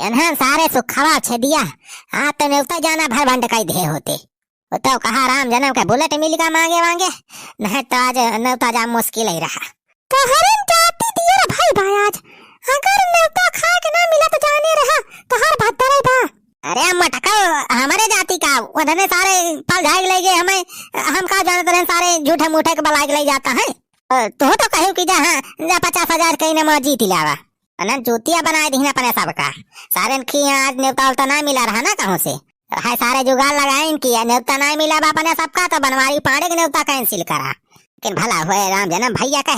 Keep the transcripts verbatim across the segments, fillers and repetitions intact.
एन्हन सारे सुखवा छेदिया, आ तो नेवता जाना भर भंड कई दे होते। वो तो कहा राम जन्म के बुलेट मिल गा मांगे मांगे, नहीं तो आज नेवता जा मुश्किल ही रहा। तोहरे जाति दियर भाई बा आज, अगर नेवता खाए के ना मिला तो जाने रहा, तोहार भद्दर है बा। अरे मटका, हमारे जाति का, उन्होंने सारे पल झाड़ ले गए हमें, हम का जानते रहे सारे झूठे मूठे के बलाए के ले जाता है। अ, तू तो कहे कि जा, हाँ, जा पचास हजार कहीं ने जीत लावा। अनन जूतिया बनाए दीन अपने सबका। सारेन की आज नेवता उवता ना मिला रहा ना कहूँ से। हाय सारे जुगाड़ लगाइन कि नेवता ना मिला बा अपने सबका, तो बनवारी पांडे के नेवता cancel करा। लेकिन भला होए राम जन्म भैया के,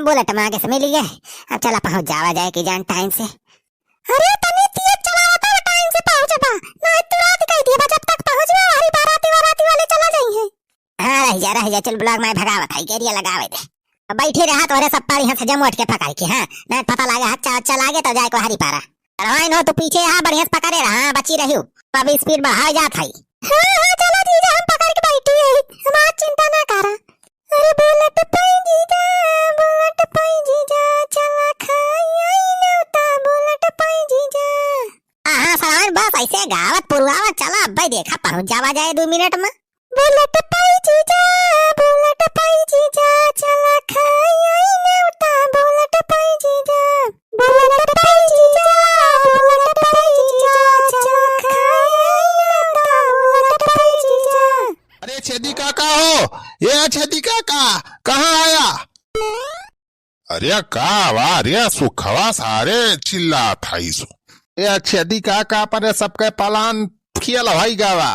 बुलेट मांगे से मिली है। अब चला पहुंच जावा जाए कि जान time से। अरे तनी तेज चलावा तो time से पहुंचबा, नहीं तो रात कई दिए बा, जब तक पहुंचबा हरी बाराती वाराती वाले चला जाई है। हाँ, रह जा, रह जा, चल block में भगावत है, गेरिया लगावे दे। अब बैठे रहा तोरे सब पारी हाथ से जमोट के पकड़ के, हाँ, नहीं पता लागे, अच्छा, अच्छा लागे तो जाए को हरी पारा। रवाइन हो तू पीछे, हाँ, बढ़िया से पकड़े रहा, हाँ, बची रही। अब speed बढ़ाए जात है। हाँ, हाँ, चलो जीजा, हम पकड़ के बैठी है, हमार चिंता ना करा। अरे बुलेट पाई जीजा, बुलेट पाई जीजा, चला खाई आई नेवता, बुलेट पाई जीजा। हाँ, हाँ, सलाम, बस ऐसे गावत पुरवावत चला, अब्बे देखा पहुँच जावा जाए दो मिनट में। बुलेट पाई जीजा, बुलेट पाई जीजा, चला खाई आई नेवता, बुलेट पाई जीजा, बुलेट पाई जीजा, बुलेट पाई जीजा, चला खाई आई नेवता, बुलेट पाई जीजा। अरे छेदी काका हो, ये छेदी काका, कहाँ आया? अरे का बा, अरे सुखवा सारे चिल्लात है सो। ए छेदी काका, अपने सबके plan fail होई गवा।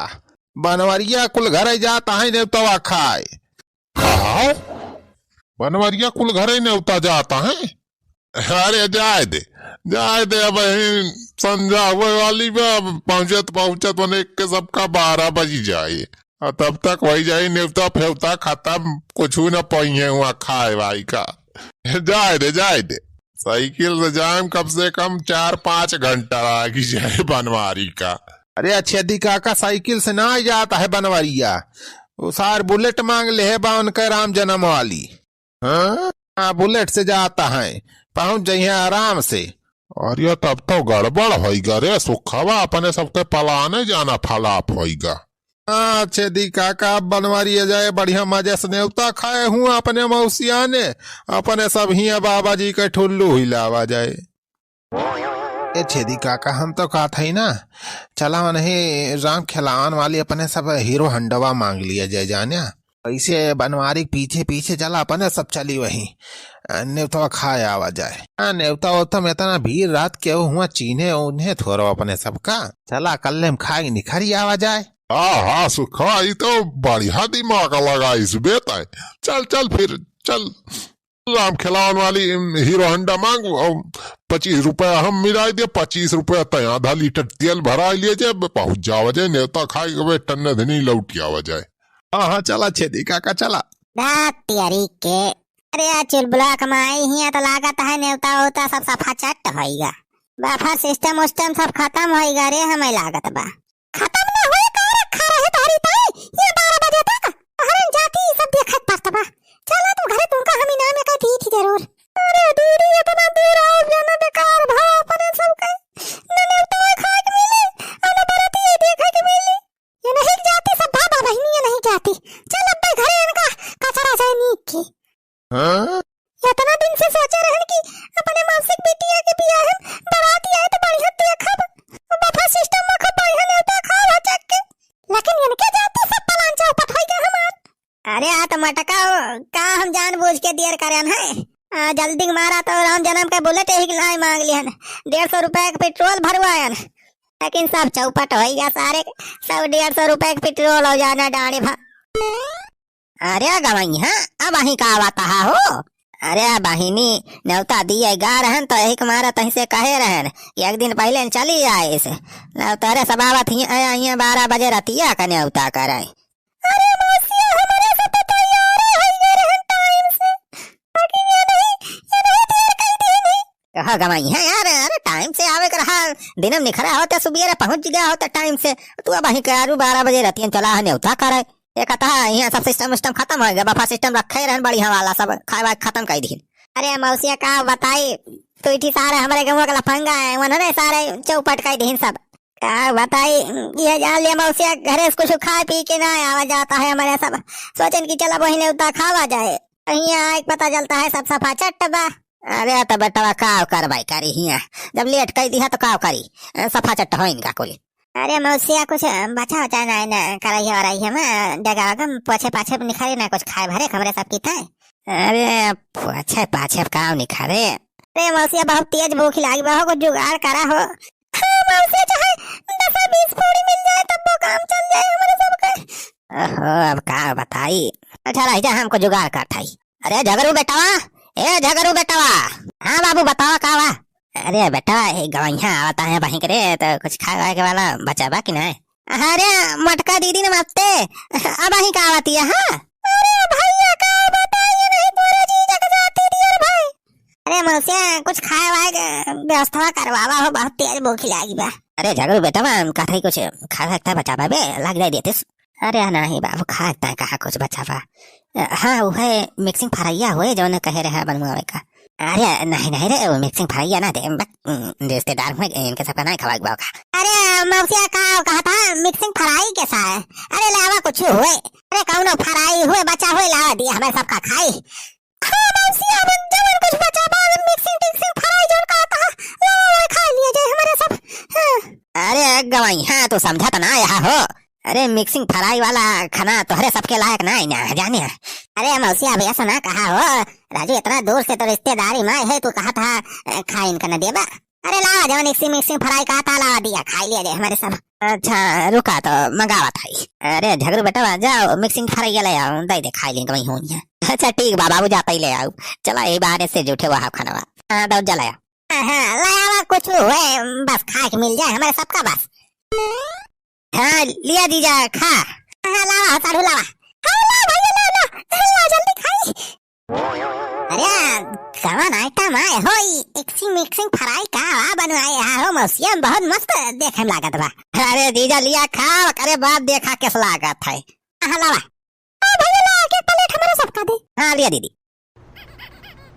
बनवरिया कुल घरे जात है नेवतवा खाए। का? बनवरिया कुल घरे नेवता जात है? अरे जाए दे, जाए दे, अब यही संझा होए वाली बा, अब पहुँचत पहुँचत ओने के सबका बारह बजी जाए। आ तब तक वही जाई नेवता फेवता खतम, कुछू न पइहे हुआ खाए वाई का। जाए दे, जाए दे। साइकिल से जाए में कम से कम चार पाँच घंटा लागी जाए बनवारी का। अरे छेदी काका, साइकिल से ना जात है बनवरिया, वो सार बुलेट मांग ले है बा उनके राम जन्म वाली। हाँ? हाँ, बुलेट से जात है, पहुँच जइहे आराम से। अरे तब तो गड़बड़ होइगा रे सुखवा, अपने सबके plan जाना flop होइगा। हाँ छेदी काका, अब बनवारी जाए बढ़िया मजे से नेवता खाए हुआ अपने मौसिया ने, अपने सब हियाँ बाबा जी के ठुल्लू हिलावा जाए। ए छेदी काका, हम तो कहत हई ना, चला उन्हें राम खेलावन वाली अपने सब हीरो हंडवा मांग लिया जाए जाने। ऐसे बनवारी के पीछे पीछे चला, अपने सब चली वही, अ, नेवतवा खाए आवा जाए। हाँ, नेवता ओवता में इतना भीड़ रात के हुआ चीन्हे उन्हें थोरो अपने सबका। चला कल्ले में खाए निखरी आवा जाए। हाँ, हाँ, सुखा, ई तो बढ़िया दिमाग लगाइस बे तैं। चल, चल फिर, चल। राम खेलावन वाली, उम, हीरो हंडा मांग, अउ पच्चीस रुपया हम मिलाई दे, पच्चीस रुपया तैं आधा लीटर तेल भराई लिए जे, पहुँच जावा जाए, नेवता खाए के बे टन्ने धनी लौट आवा जाए। हाँ, हाँ, चला छेदी काका, चला। दा तियरी के, अरे यार, चुलबुला कमाई हिया तो लागत है नेवता होता सब सफा चट होइगा। Buffer system उस्टम सब खतम होइगा रे, हमें लागत बा। खतम ना होए का रखा रहे तोहरी ताई, ये बारह बजे तक तोहरन जाति ई सब देखे के पड़त बा। चला तू घरे, तुमका हम इनाम एका दी थी जरूर। अरे दीदी, इतना दूर आओ जाना बेकार भा अपने सब के। न नेवता खाए के मिली, और न बराती देखे के मिली। ये नहीं जाति सब बाबा बहिनी, ये नहीं जाति। चल अब्बे घरे इनका कचरा से नीक के। हाँ? इतना दिन से सोचे रहन कि अपने मौसी के बिटिया के बियाह में बराती आए तो बढ़िया देखब। Buffer system में खूब बढ़िया नेवता खाब हचक के। लेकिन इनके जाति सब plan चौपट होई गया हमार। अरे आ तो मटका हो, का हम जानबूझ के देर करेन है? आ, जल्दी के मारा तो राम जन्म के बुलेट ही लाई मांग लिहन, डेढ़ सौ रुपया के पेट्रोल भरवायन, लेकिन सब चौपट होइगा सारे, सब डेढ़ सौ रुपया के पेट्रोल हो जाना डांडे भा। अरे गवैया, अब अहीं का बात हा हो? अरे बहिनी, नेवता दिए गा रहन तो यही के मारा तहीं से कहे रहन कि एक दिन पहले न चली आइस। नेवता रे सब आवत ही आया, आइए बारह बजे रतिया का नेवता करे। अरे मौसिया, हमारे से तो तैयार हो गए रहन time से, लेकिन ये नहीं, ये नहीं देर कर दी नहीं। कहा गवैया यार, अरे time से आवे के रहा, दिन में निखरा होते सुबेरे पहुँच गया होते time से, तू अब अहीं के आरू बारह बजे रतिया चला है नेवता करे। ये कहता है, यहाँ सब system उस्टम खतम हो गया, buffer system रखे रहन बढ़िया वाला, सब खाए वाए खतम कर दीन। अरे मौसिया का बताई, दुइ ठी सारे हमरे गउँवा के लफंगा हैं, उन्होंने सारे चौपट कइ दिहिन सब। का बताई, ये जान लिया मौसिया घरे से कुछ खाए पी के ना आवा जाता है हमरे सब। सोचेन कि चला बहिने उता खावा जाए। हियाँ आइके पता चलता है सब सफा चट्ट बा। अरे त बेटवा काव करवाई करी हियाँ, जब लेट कइ दिहा त काव करी, सफा चट्ट हो इनका कुल। अरे मौसिया कुछ बचा उचा नाहीं ना करइया वरइया में, डेगा वगा में पोछे पाछे निखरे ना कुछ खाए भरे हमरे सब की ताई। अरे पोछे पाछे काव निखरे? अरे मौसिया बहुत तेज भूख लागी बा हो, कुछ जुगाड़ करा हो। हाँ मौसिया, चाहे दस बीस पूड़ी मिल जाए तब वो काम चल जाए हमरे सबके। ओहो, अब का बताई। अच्छा रह जा, हमको जुगाड़ करत हई। अरे झगरू बेटवा, ए झगरू बेटवा। हाँ बाबू बतावा का बा? अरे बेटवा, ए गवैया आवत है बहिक रे, तो कुछ खाए वाए के वाला बचा बा कि नाहीं? अरे मोटका दीदी नमस्ते, अबहीं का आवत है, हाँ? अरे भइया का बताई, नहीं तोरे जीजा के जाती दियर भाई। अरे मौसिया, कुछ खाए वाए के व्यवस्था करवावा हो, बहुत तेज भूख लागी बा। अरे झगरू बेटवा, हम कहत हई कुछ खाए वाए के बचा बा बे, लाग जाए देतिस। अरे नाहीं बाबू, खाए ताए कहाँ कुछ बचा बा। हाँ, उहे मिक्सिंग फरइया होए जौन कहे रहे बनवावे का। अरे नाहीं, नाहीं रे, वो मिक्सिंग फरइया ना दे, बक, रिश्तेदार हुए, इनके सबका नाहीं खवाए के बा का। अरे मौसिया का कहत हा मिक्सिंग फराई के साए? अरे लावा कुछ हुए, अरे कौनो फराई हुए बचा हुए लावा दिया हमरे सबका खाई। हाँ मौसिया, अपन जवन कुछ बचा बा, मिक्सिंग टिक्सिंग फराई जौन कहत हा, लावा खाई लिया जाए हमरे सब। हाँ। अरे गवैया, तू समझत ना यहाँ हो। अरे मिक्सिंग फराई वाला खाना तोहरे सबके लायक नाहीं ना, जाने। अरे मौसिया, अब ऐसा ना कहा हो। राजू, इतना दूर से तो रिश्तेदारी में है, तू कहत हा, अ, खाए इनका न देबा। अरे लावा, जवन मिक्सिंग, मिक्सिंग फराई कहत हा, लावा दिया, खाई लिया जाए हमरे सब। अच्छा, रुका तो मंगावत हई। अरे झगरू बेटवा, जाओ मिक्सिंग फराई ले आओ, दे दे खाई लेंगे वहीं होइया। अच्छा ठीक बा बाबू, जा पहिले आओ। चला यही बहाने से जूठे वहाँ खानवा। हाँ, दौड़ जा ले आओ। हाँ, हाँ, ले आवा कुछ हुए, बस खाए के मिल जाए हमरे सबका बस। हाँ, लिया जीजा, खा। हाँ, लावा, साढ़ू लावा। हाँ, ला भइया, ला, ला, ला, जल्दी खाई। अरे, कवन आइटम आए हो, ई मिक्सिंग, मिक्सिंग फराई का वा बनवाए हा हो मौसिया, बहुत मस्त देखे में लागत बा। अरे जीजा, लिया खा, अरे बाप, देखा कैसा लागत है। हाँ, लावा। हाँ भइया, ला, एक एक प्लेट हमरे सबका दे। हाँ, लिया दीदी।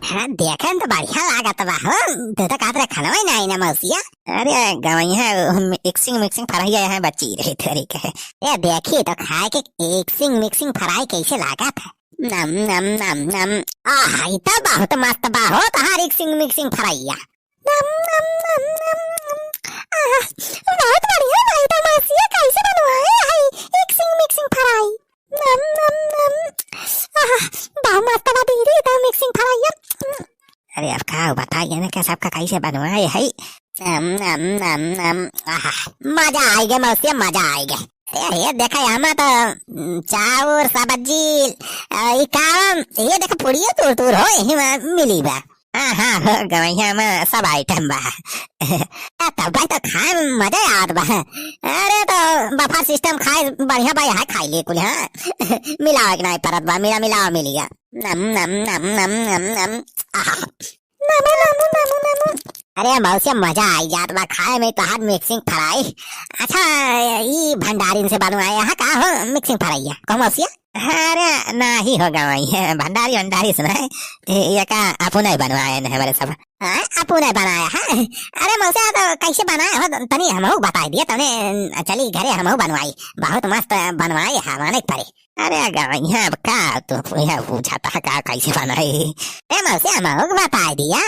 हाँ, देखे में तो बढ़िया लागत बा हो। तू तो कहत रहे खानवा ही नाहीं ना मौसिया। अरे गवैया, मिक्सिंग मिक्सिंग फराई है बच्ची रही तेरी के। ए देखी तो खाए के मिक्सिंग मिक्सिंग फराई कैसे लागत है। नम नम नम नम। आह, ई तो बहुत मस्त बा हो तोहार मिक्सिंग मिक्सिंग फराइया। नम नम नम नम नम। आह, बहुत बढ़िया बा ई तो मौसिया, कैसे बनवाए है मिक्सिंग मिक्सिंग फराई? नम, नम, नम। आह, बहुत मस्त बा दीदी, एकदम मिक्सिंग फराइया। अरे अब का बताई, इनके सबका कैसे बनवाए है। नम, नम, नम, नम। आह, मजा आइगे मौसी, मजा आइगे। अरे, ये देखा, यहाँ तो, उम, चाउर, सब्जी, अ, ई का, ये देखा, पुड़ियो तूर तूर हो, यही में मिली बा। हाँ, हाँ, हो गवैया में सब आइटम बा। आ, तब भाई तो खाए में मजा आवत बा। अरे तो बफर सिस्टम खाए बढ़िया बा, यहाँ खाई ले कुल, हाँ। मिलावे के नाहीं परत बा, मिला मिलावा मिल गया। नम, नम, नम, नम, नम, नम। आहा। नमो, नमो, नमो, नमो। अरे मौसिया, मजा आई जात बा खाए में तोहार मिक्सिंग फराई। अच्छा, ई भंडारिन से बनवाए यहाँ का हो मिक्सिंग फराइया? कहो मौसिया। अरे नाही हो गवई, भंडारी वंडारी से नाही, ये का अपने बनवाए न हमारे सब। हाँ, अपने बनाया है। अरे मौसे, तो कैसे बनाए हो? तनी हमहू बताई दिया, तने चली घरे हमहू बनवाई। बहुत मस्त बनवाए है, माने के परे। अरे गवई, अब का तू यह पूछा था का कैसे बनाई? ए मौसे, हमहू बताई दिया,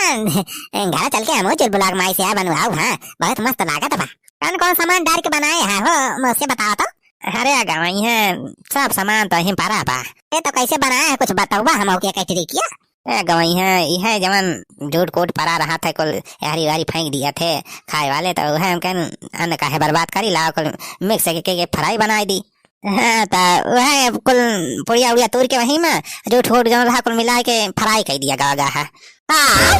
घर चल के हमहू चुलबुला के माई से बनवाऊ। हाँ, बहुत मस्त लागत बा। कौन कौन सामान डाल के बनाए है हो, मौसे बताओ तो। अरे गवई है, सब सामान तो यहीं परा बा। ए, तो कैसे बनाए है, कुछ बतावा हमहू के कह तरीकिया। ए गवई है, यह जवन जूठ कूट परा रहा था, कुल यारी वारी फेंक दिया थे खाए वाले, तो वह हम कहन अन्न काहे बर्बाद करी, लाओ कुल मिक्स के, के, के फ्राई बनाई दी। हाँ, तो वह कुल पुड़िया उड़िया तोड़ के वहीं में जूठ कूट जवन रहा, कुल मिला के फ्राई कर दिया गा, गा है। हाँ?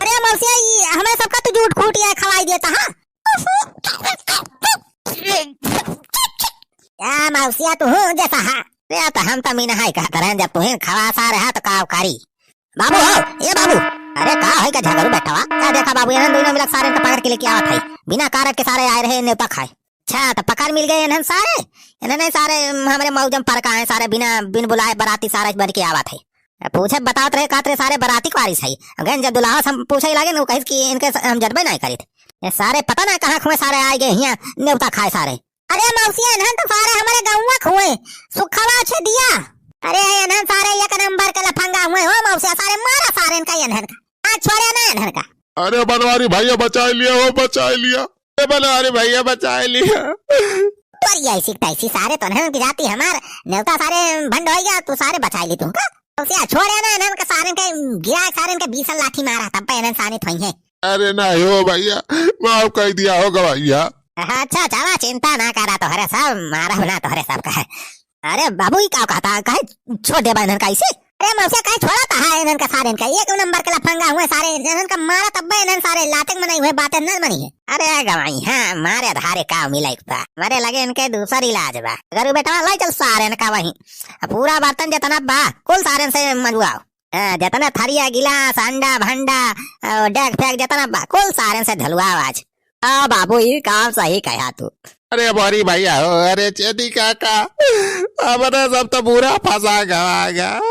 अरे मौसिया, ई हमें सबका तो जूठ कूट ये खवाई देता, हाँ? या मौसिया, तू हूँ जैसा हा। अरे तो हम तो मीना हाई कहत रहे, जब तू ही खवा सारे हा तो का करी? बाबू हो, ए बाबू। अरे का है का झगड़ू बैठवा? क्या देखा बाबू, इन्हन दोनों मिलक सारे के पकड़ के लेके आवत है। बिना कारड के सारे आए रहे न्योता खाए। अच्छा, तो पकड़ मिल गए इन्हन सारे? इन्हन सारे हमरे मौजम पर का है, सारे बिना, बिन बुलाए बराती सारे बन के आवत है। पूछे बतावत रहे, कहत रहे सारे बराती क वारिस है। गन जब दुल्हा से हम पूछे लागे न, उ कहिस कि इनके स-, हम जनबे नाहीं करित। ये सारे पता ना कहाँ खुए सारे आइ गए हियाँ नेवता खाए सारे। अरे मौसी, एनहन तो सारे हमरे गौवा क हुए, सुखवा छे दिया। अरे एनहन सारे एक नंबर के लफंगा हुए हो मौसी, सारे मारा सारे इनका, एनहन का। आज छोड़े ना एनहन का। अरे बनवारी भैया बचाइ लिया हो, बचाइ लिया। अरे बनवारी भैया बचाइ लिया। तोरी ऐसी तैसी सारे तो नहीं की जाती हमार, नेवता सारे भंड होइ गया, तू सारे बचाइ ली तुमका। मौसी छोड़े ना एनहन का, सारे के गिरा, सारे के बीसन लाठी मारा, तब पे एनहन सानी थोई है। अरे ना हो भैया, माफ कइ दिया हो गवैया। अच्छा, चला, चिंता ना करा, तोहरे सब मारा ना, तोहरे सब का है। अरे बाबू, ई का कहता, काहे छोड़ देबा इनहन का ऐसे? अरे मौसी, काहे छोड़ा था इनहन का सारे इनका? एक नंबर के लफंगा हुए सारे, इनहन का मारा तब्बे इनहन सारे लाते क मनई हुए, बातें न मनी है। अरे गवाई, हाँ, मारे धारे का मिलाई बा, मारे लगे इनके दूसर इलाज बा। अगर उ बेटवा लाई चल सारे इनका वहीं, पूरा बर्तन जितना बा, कुल सारे से मंजवाओ। हाँ, जितना थरिया, गिलास, अंडा, भंडा, अ, डेग फेंक जितना बा, कुल सारे से धुलवाओ आज। आ बाबू, ई काम सही कहा तू। अरे बोरी भैया हो, अरे चेती काका, हमरे सब तो बुरा फंसा गवा गा।